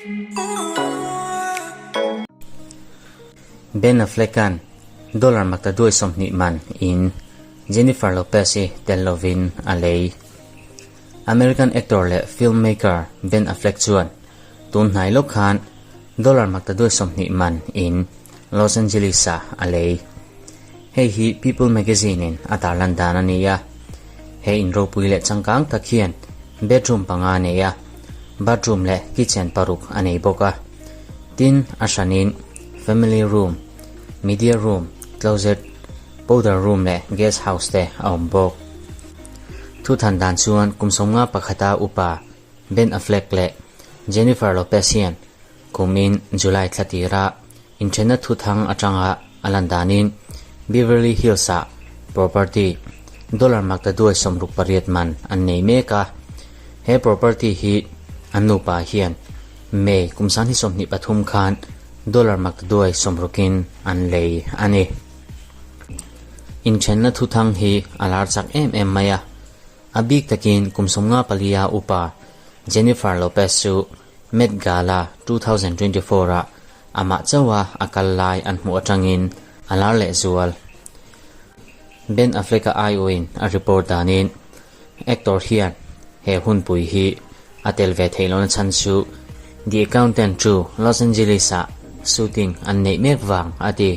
Ben Affleck-a'n dollar maktaduai 20 man in Jennifer Lopez-i tel lovin a lei. American actor leh filmmaker Ben Affleck chuan tun hnai lawk khan dollar maktaduai 20 man in Los Angeles-ah a lei. Hei hi People magazine-in a tarlan dan a ni a. He in ropui leh changkang tak hian bedroom panga a nei a, bathroom leh kitchen paruk a nei bawk a. Tin, a hranin family room, media room, closet, powder room leh guest house te a awm bawk. Thu than dan chuan kum 51 pakhata upa Ben Affleck leh Jennifer Lopez hian kumin July thla tira inthenna thu thang atanga a lan danin Beverly Hills-ah property dollar maktaduai 68 man an nei mek a. He property hi an nupa hian May kum 2023 khan dollar maktaduai 60in an lei a ni. Inthenna thu thang hi a lar chak em em mai a, a bik takin kum 54-a upa Jennifer Lopez chu Met Gala 2024-ah amah chauha a kal lai an hmuh atangin a lar leh zual. Ben Affleck-a aiawhin a report danin actor hian he hunpui hi a tel ve theih lohna chhan chu The Accountant chu Los Angeles-ah shooting an neih mek vang a ti.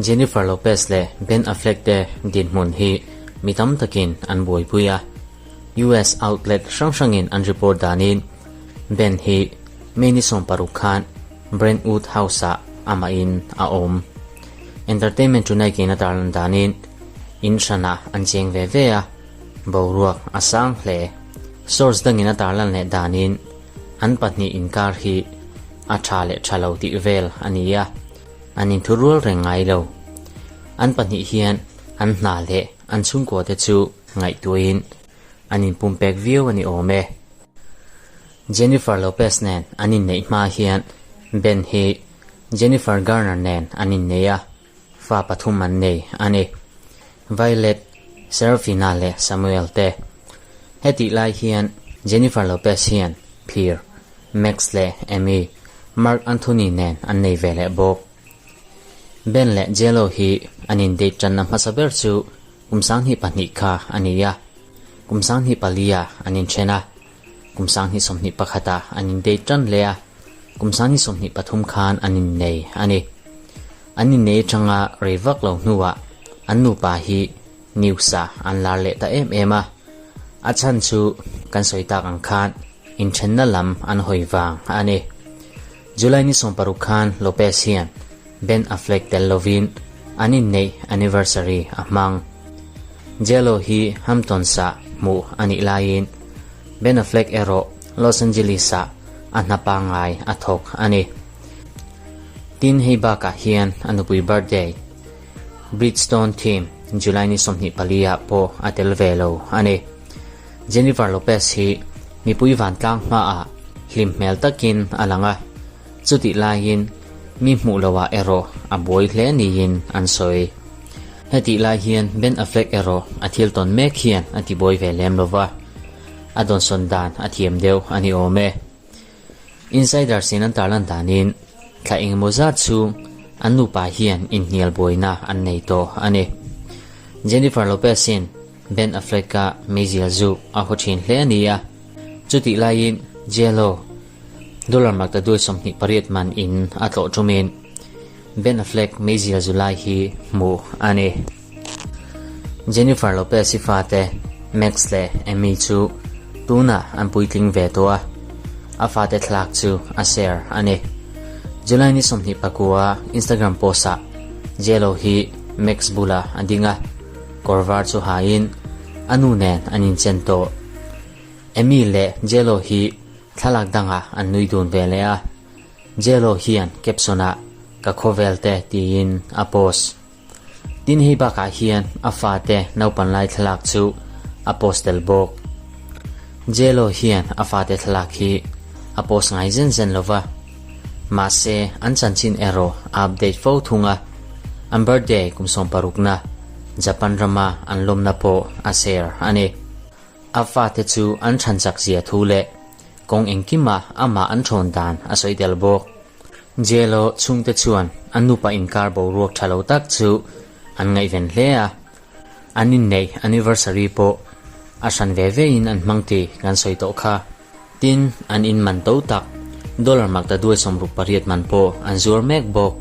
Jennifer Lopez leh Ben Affleck te dinhmun hi mi tam takin an buaipui a. US outlet hrang hrangin an report danin Ben hi May ni 60 khan Brentwood House-ah amahin a awm. Entertainment Tonight-in a tarlan danin in hranah an cheng ve ve a, boruak a sang hle. Source dangin a tarlan leh danin an pahnih inkar hi a tha leh tha lo tih vel a ni a, an inthurual reng ngai lo. An pahnih hian an hna leh an chhungkua te chu ngaihtuahin an inpumpek viau a ni awm e. Jennifer Lopez nen an inneih hma hian Ben hi Jennifer Garner nen an innei a, fa pathum an nei a ni. Violet, Serafina leh Samuel te. Hetih lai hian Jennifer Lopez hian phir Max leh Amy, Marc Anthony nen an nei ve leh bawk. Ben leh J-Lo hi an indate tanna hmasa ber chu kum 2002 kha a ni a, kum 2004-ah an inthen a, kum 2021-ah an indate tan leh a, kum 2023 khan an innei a ni. An innei atanga rei vak lo hnuah an nupa hi news-ah an lar leh ta em em a, a chhan chu kan sawi tak ang khan inthenna lam an hawi vang a ni. July ni 60 khan Lopez hian Ben Affleck tel lovin an inneih anniversary a hmang. J-Lo hi Hamptons-ah hmuh a nih laiin Ben Affleck erawh Los Angeles-ah a hna pangngai a thawk a ni. Tin, hei bakah hian a nupui birthday Bridgestone team July ni 24-ah pawh a tel ve lo a ni. Jennifer Lopez hi mipui vantlang hmaah hlim hmel takin a lang a, chutih laiin mi hmuh lohah erawh a buai hle niin an sawi. Hetih lai hian Ben Affleck erawh a thil tawn mek hian a tibuai ve lem lova, a dawnsawn dan a thiam deuh a ni awm e. Insiders in an tarlan danin thla engemaw zat chhung an nupa hian inhnial buaina an nei tawh a ni. Jennifer Lopez-in Ben Affleck-a meizial zu a haw thin hle a ni a, chutih laiin J-Lo dollar maktaduai 28 man in a tlawh tumin Ben Affleck meizial zu lai hi hmuh a ni. Jennifer Lopez-i fate Max leh Amy chu tunah an puitling ve tawh a, a fate thlalak chu a share a ni. July ni 29 Instagram post-ah J-Lo hi Max bulah a ding a, kawr var chu hain a nu nen an inchen tawh. Amy leh J-Lo hi thlalak dangah an nui dun ve leh a, J-Lo hian caption-ah ka khawvel te tiin a post. Tin hei bakah hian a fate naupan lai thlalak chu a post tel bawk. J-Lo hian a fate thlalak hi a post ngai zen zen lova, mahse an chanchin erawh a update fo thung a, an birthday kum 60na Japan rama an lawmna pawh a share a ni. A fate chu an than chak zia thu leh. kawng engkima amah an thawn dan a sawi tel bawk. J-Lo chhungte chuan an nupa inkar boruak tha lo tak chu an ngaihven hle a, an inneih anniversary pawh a hran ve ve in an hmang tih kan sawi tawh kha. Tin, an in man to tak, dollar makta duai 68 man pawh an zuar mek bawk.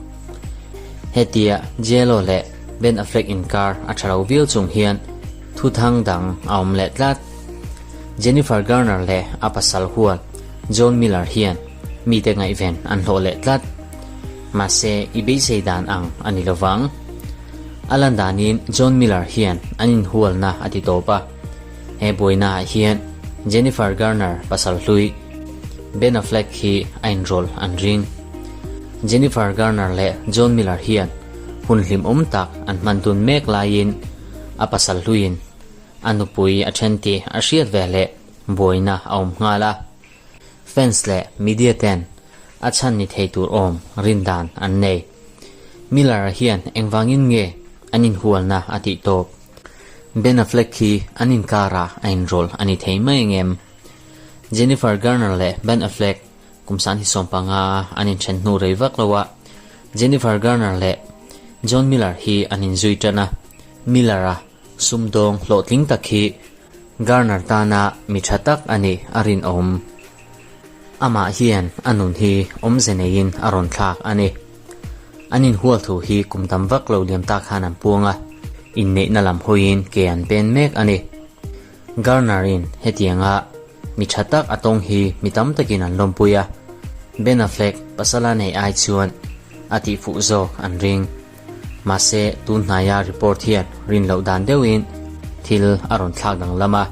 Hetia J-Lo leh Ben Affleck inkar a tha lo viau chung hian thuthang dang a awm leh tlat. Jennifer Garner leh a pasal hual John Miller hian mite ngaihven an hlawh leh tlat. Mahse, i beisei dan ang a ni lovang. A lan danin John Miller hian an inhualna a ti tawp a. He buainaah hian Jennifer Garner pasal hlui Ben Affleck hi a inrawlh an ring. Jennifer Garner leh John Miller hian hun hlimawm tak an hman dun mek laiin a pasal hluiin a nupui a then tih a hriat ve leh buaina a awm nghal a. Fans leh media ten a chhan ni thei tur awm rin dan an nei. Miller-a hian engvangin nge an inhualna a tih tawp? Ben Affleck hi an inkarah a inrawlh a ni thei mai ang em? Jennifer Garner leh Ben Affleck kum san hi 15 an inthen hnu rei vak lo a, Jennifer Garner leh John Miller hi an inzui tan a, Miller-a sumdawng hlawhtling tak hi Garner tana mi tha tak a nih a rinawm. Amah hian a nun hi awmze neiin a rawn thlak a ni. An inhual thu hi kum tam vak lo liam tak khan an puang a, inneihna lam hawiin ke an pen mek a ni. Garner-in hetianga mi tha tak a tawng hi mi tam takin an lawmpui a, Ben Affleck pasala nei ai chuan a tihfuh zawk an ring. Mahse, tun hnaia report hian rin loh dan deuhin thil a rawn thlak danglam a,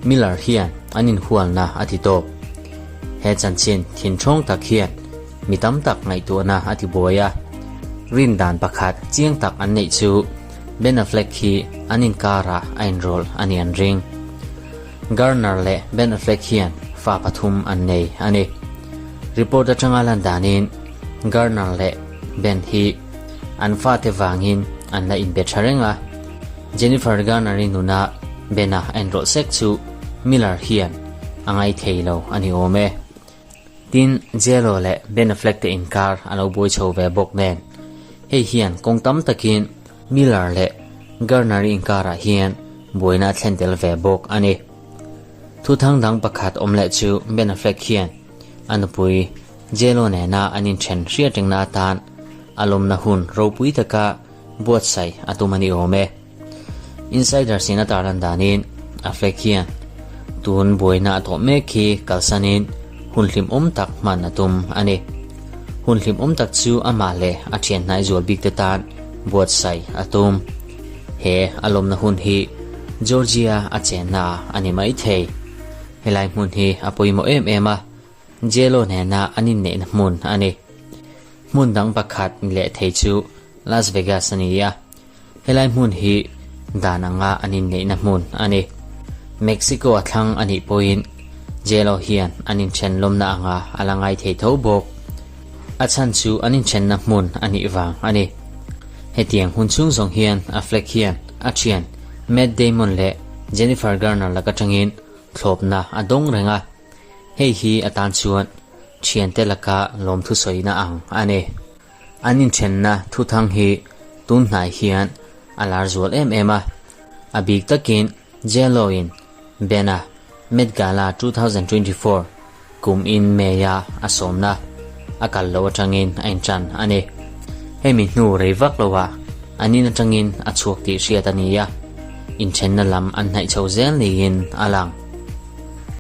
Miller hian an inhualna a ti tawp. He chanchin thinthawng tak hian mi tam tak ngaihtuahna a ti buai a, rin dan pakhat chiang tak an neih chu Ben Affleck hi an inkarah a inrawlh a ni an ring. Garner leh Ben Affleck hian fa pathum an nei a ni. Report atanga lan danin Garner leh Ben hi an fate vangin an la inbe tha reng a, Jennifer Garner-i nuna Ben-a a inrawlh sek chu Miller hian a ngai thei lo a ni awm e. Tin, J-Lo leh Ben Affleck te inkar a lo buai chho ve bawk nen, hei hian kawng tam takin Miller leh Garner-i inkarah hian buaina a thlen tel ve bawk a ni. Thuthang dang pakhat awm leh chu Ben Affleck hian a nupui J-Lo nena an inthen hriat rengna atan a lawmna hun ropui taka buatsaih a tum a ni awm e. Insiders in a tarlan danin Affleck hian tun buaina a tawh mek hi kalsanin hun hlimawm tak hman a tum a ni. Hun hlimawm tak chu amah leh a thian hnai zual bik te tan buatsaih a tum. He a lawmna hun hi Georgia a chenna a ni mai thei. Helai hmun hi a pawimawh em em a, J-Lo nena an inneihna hmun a ni. Hmun dang pakhat ni leh thei chu Las Vegas a ni a. Helai hmun hi dan anga an inneihna hmun a ni. Mexico a thlang a nih pawhin J-Lo hian an inthen lawmna anga a la ngai thei tho bawk. A chhan chu an inthenna hmun a nih vang a ni. Hetiang hun chhung zawng hian Affleck hian a thian Matt Damon leh Jennifer Garner lak atangin thlawpna a dawng reng a. Hei hi a tan chuan thiante laka lawmthu sawina ang a ni. An inthenna thuthang hi tun hnai hian a lar zual em em a, a bik takin J-Lo in Ben-a Met Gala 2024 kum in May-a a sawmna a kal loh atangin a intan a ni. Hemi hnu rei vak loah an in atangin a chhuak tih hriat a ni a, inthenna lam an hnaih chho zel niin a lang.